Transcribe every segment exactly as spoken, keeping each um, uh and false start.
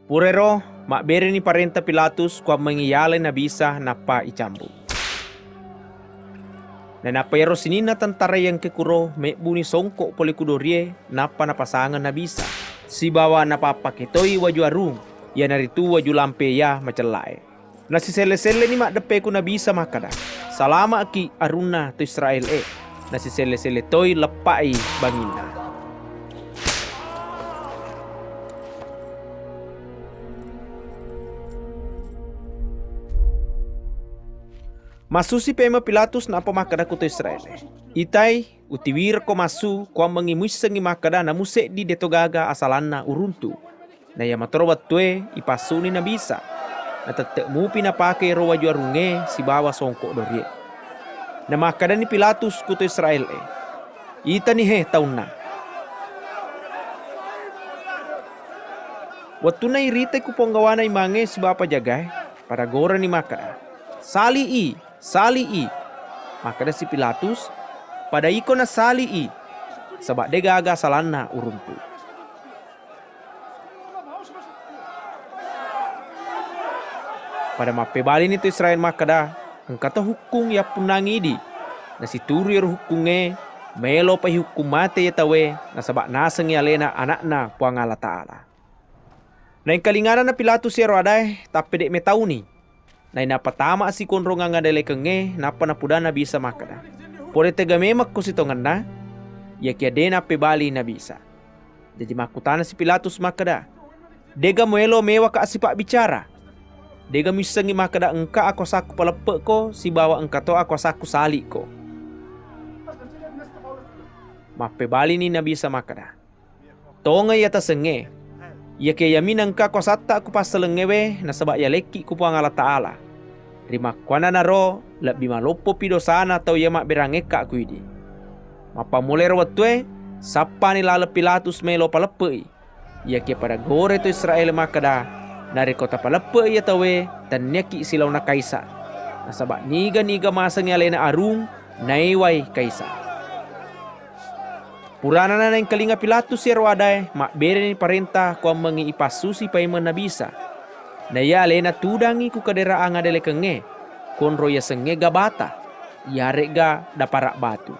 Purairo, mabbereni parenta Pilatus kuammengngi yalai Nabi Isa nappa icambu. Nainappa iyaro sininna tentara iya engka kuro mebbuni songko pole ku dorie, nappa napasangeng Nabi Isa, sibawa napappake toi waju arung, iyanaritu waju lampe iya macellae. Nasiselle-selleni maddeppe ku Nabi Isa makkeda, "Salama'ki, arunna to Israel e." Nasiselle-selle toi leppa'i banginna. Massusi paimeng Pilatus nappa makkeda ku to Israel e, "Itai, utiwirekko massu, kuammengngi muissengngi makkeda namu seddi deto gaga asalanna uruntu." Na iya matoro wettue ipassuni Nabi Isa. Natette mupi napake ero waju arungnge sibawa songko dorie. Namakkedani Pilatus ku to Israel e, "Itani he taunna." Wettunna iritai ku ponggawana imangnge sibawa pajagae, pada gorani makkeda, "Sali'i! Sali'i!" Makkedasi Pilatus, "Pada iko nasali'i, saba' de' gaga salanna uruntu." Pada mappebalini to Israel makkeda, "Engkato hukkung yappunnangi idi, nasituru iyaro hukkungnge, maelo pa ihukkung mate iya tauwe, nasaba' nasengngi alena ana'na Puang Allah Ta'ala." Naengkalingana na Pilatus iyaro adae, tappe de' metauni. Nainappa tama sikonrongeng adelekengnge, nappa napuda Nabi Isa makkeda, "Pole tega memekko sitongenna, iyakiya de' nappebali Nabi Isa." Jaji makkutanasi Pilatus makkeda, "Dega muelo mewaka sipabbicara? Dega muissengngi makkeda engka akuasakku paleppe'ko sibawa engkato akuasakku sali'ko?" Mappebalini Nabi Isa makkeda, "Tongeng iya tasengnge, iyakiya iyami naengka kuasatta ku passalengngewe nasaba' iyalekki ku Puang Allah Ta'ala. Rimakkuannanaro lebbi maloppopi dosana tau iya mabberangekka ku idi." Mappammulairo wettue, sappani laleng Pilatus maelo paleppe'i. Iyakiya pada gore to Israel makkeda, "Narekko tapaleppe'i iya tauwe, tenniyaki silaona Kaisar. Nasaba' niga-niga masengngi alena arung, naewai Kaisar." Puranana naengkalinga Pilatus iyaro adae, mabbereni parenta kuammengngi ipassusi paimeng Nabi Isa. Na iya alena tudangngi ku kadera'ang adelekengnge, konro yasengnge Gabata, iyare'ga Dapara' Batu.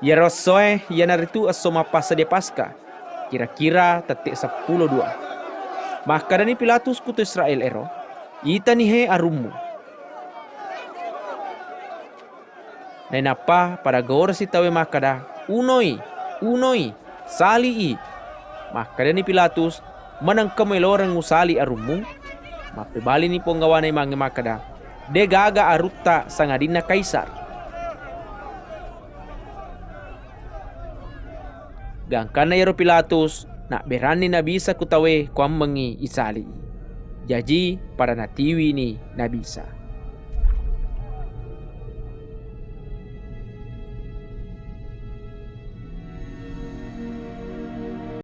Iyaro essoe iyanaritu esso mappassadia Paska, kira-kira tette' seppulo dua. Makkedani Pilatus ku to Israel ero, "Itani he arummu." Nainappa pada goresi tauwe makkeda, "Unoi! Unoi! Sali'i!" Makkedani Pilatus, "Manengka mueloreng usali arummu?" Mappebalini ponggawana imangnge makkeda, "De' gaga arutta sangadinna Kaisar." Gangkanna iyaro Pilatus, nabberanni Nabi Isa ku tauwe kuammengngi isali'i. Jaji pada natiwini Nabi Isa.